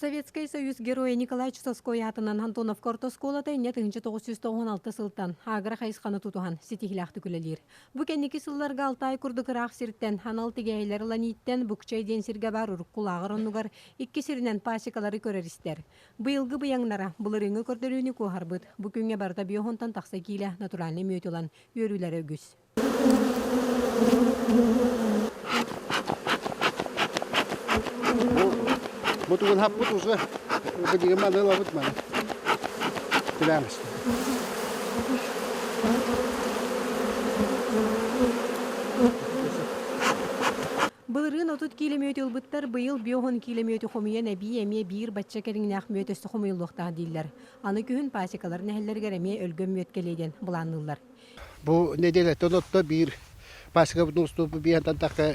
Советскай Союз Геройа Николай Чусовской аатынан Антоновка орто оскуолата инньэ 1996 сылтан агро хайысханы тутуһан ситиһиилээхтик үлэлиир. Бу кэнники сылларга Алтай курдук ыраах сиртэн анал тигээйилэр ылан ииттэн Букчай диэн сиргэ баар урукку лааҕыр оннугар икки сиринэн пасекалары көрөр-истэр. Быйылгы быйаҥнара былырыыҥҥы көрдөрүүнү куоһарбыт. Бу күҥҥэ барыта биоһонтон тахса киилэ натуральнай мүөт ылан үөрүүлэрэ үгүс. Бу тугун хаппыт уже быдыгы маны ылабыт маны. Түлээмэс. Былырыын 30 киилэ мүөтү ылбыттар, быйыл 50 киилэ мүөтү хомуйан эбии эмиэ биир бачча кэриҥнээх мүөт өссө хомуйуллуохтаах дииллэр. Аны күһүн пасекалар нэһэллэригэр эмиэ өлгөм мүөт кэлиэ диэн былаанныыллар. Бу нэдиэлэттэн отто биир пасекабытын устубут биһантан тахха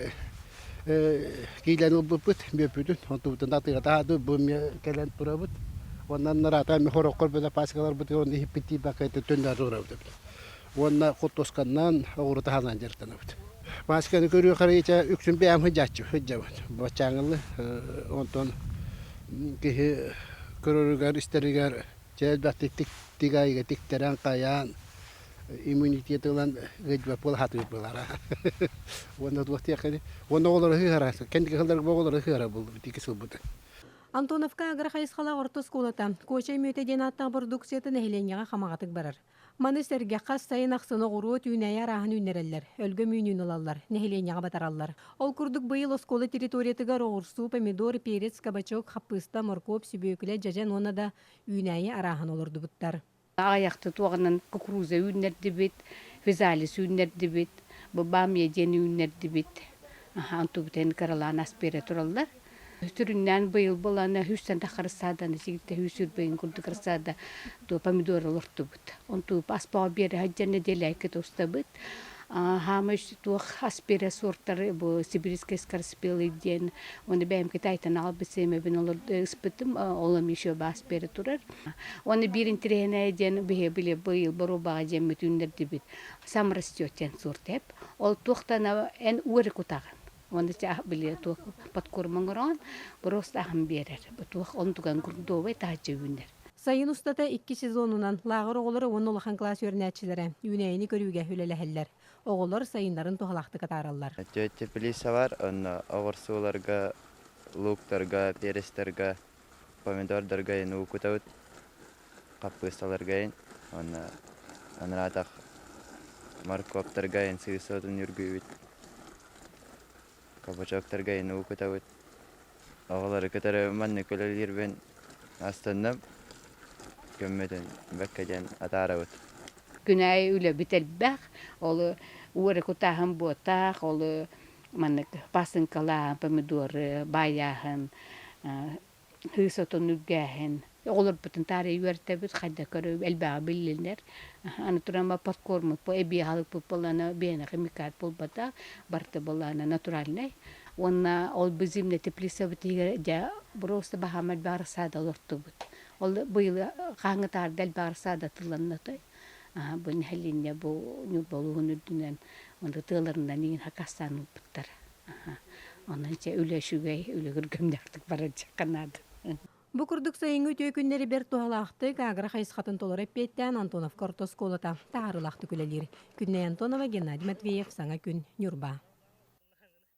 киилэн ылбыппыт, бүөппүтүн, онтубутун атыыга таһаады бу эмиэ кэлэн турабыт. Уонна нараата эмиэ хороххор бөдө пасекаларбытыгар уонна иһиппит тиийбэккэ төннөр турабыт эбит. Уонна хортуосканнан оҕуруот аһынан дьарыктанабыт. Пасеканы көрүү харыйыта үксүн бэйэм сылдьааччы сылдьабыт. Баччааҥылы онтон киһи көрөрүгэр, истэригэр Чэ элбэхтик тик-тигаайга тиктэрэн хайаан иммунитет ылан ыалдьыбат буола сатыыр буолара. Уонна туох диэххиний? Уонна оҕолоро сыһара. Кэнники сылларга оҕолоро сыһара буолбут икки сылбыта. Антоновка агро хайысхалаах орто оскуолата Куочай мүөтэ диэн ааттаах бородууксуйата нэһилиэнньэҕэ хамаҕатык барар. Маны сэргэ хас сайын ахсын оҕуруот үүнээйи арааһын үүннэрэллэр, өлгөм үүнүүнү ылаллар, нэһилиэнньэҕэ батараллар. Ол курдук быйыл оскуола территориятыгар оҕурсуу, помидор, перец, кабачок, хаппыыста, моркуоп, сүбүөкүлэ, дьэдьэн уонна да үүнээйи арааһын олордубуттар. Аҕыйахта туоҕунан кукуруза үүннэрдибит, физалис үүннэрдибит, бу бамия диэн үүннэрдибит. Онтубутун кыралаан ас биэрэ тураллар. Сүрүннээн быйыл былаана сүүстэн тахха рассаданы сигиртэ сүүс сүүрбэйин курдук рассада туо помидор олортубут. Онту аспаҕа биэрэ сылдьан нэдиэлэйгэ тустабыт. Хаамай туох ас биэрэ суортары бу сибирскэй скороспелый диэн уонна бэйэм Китайтан аҕалбыт сиэмэбин ыспытым ол эмиэ еще баас биэрэ турар. Уонна биир интэриэһинэй диэн биһи били быйыл боруобаҕа диэммит үүннэрдибит. Сам растет диэн суорт эп. Ол туохтан эн уоры кутаҕын. Уонна чаах били туох подкорм оҥорон просто аһын биэрэр. Туох онтуган грунтовай таһыччы үүнэр. Сайын устата икки сезонунан лааҕыр оҕолоро уонна улахан кылаас үөрэнээччилэрэ үүнээйини көрүүгэ үлэлэһэллэр. Оҕолор сайыннарын туһалаахтык атаараллар. Теплица бар, онно оҕурсууларга, луктарга, перецтарга, помидордарга ин уу кутабыт, хаппыысталарга ин, уонна анараатах морковтарга ин сыыс отун үргүүбүт. Кабачоктарга ин уу кутабыт. Оҕолору кытары маннык үлэлиирбин астынным. Көммүтүн бэккэ диэн атаарабыт. Күн аайы үлэбит элбэх. Ол уоры кутааһын буотах, ол маннык пасынкалааһын, помидоры баайааһын, Кыыс отун үргээһин. Оҕолорбутун таарыйа үөртэбит, хайда көрө элбэҕи биллиннэр. Аны туран подкормут эбии аһылыкпыт буоллаҕына биһиэнэ химикат буолбатах, барыта буоллаҕына натуральнай. Уонна ол бу зимнэй теплицабыт иһигэр дьэ просто баһаам элбэх рассада олортубут. Ол быйыл хаһааҥҥы таарда элбэх рассада тылланна той. Бу нэһилиэнньэ бу Ньурба улууһун үрдүнэн уонна тыаларынан иин хакастаан ылбыттар. Онон чэ үлэ үчүгэй, үлэ күргүөмнээхтик барар дьиэххэ наада. Бу курдук сайыҥҥы үтүө күннэри бэрт туһалаахтык агро хайысхатын толору эппиэттээн Антоновка орто оскуолата таһаарыылаахтык үлэлиир. Күннэй Антонова, Геннадий Матвеев, Саҥа күн, Ньурба.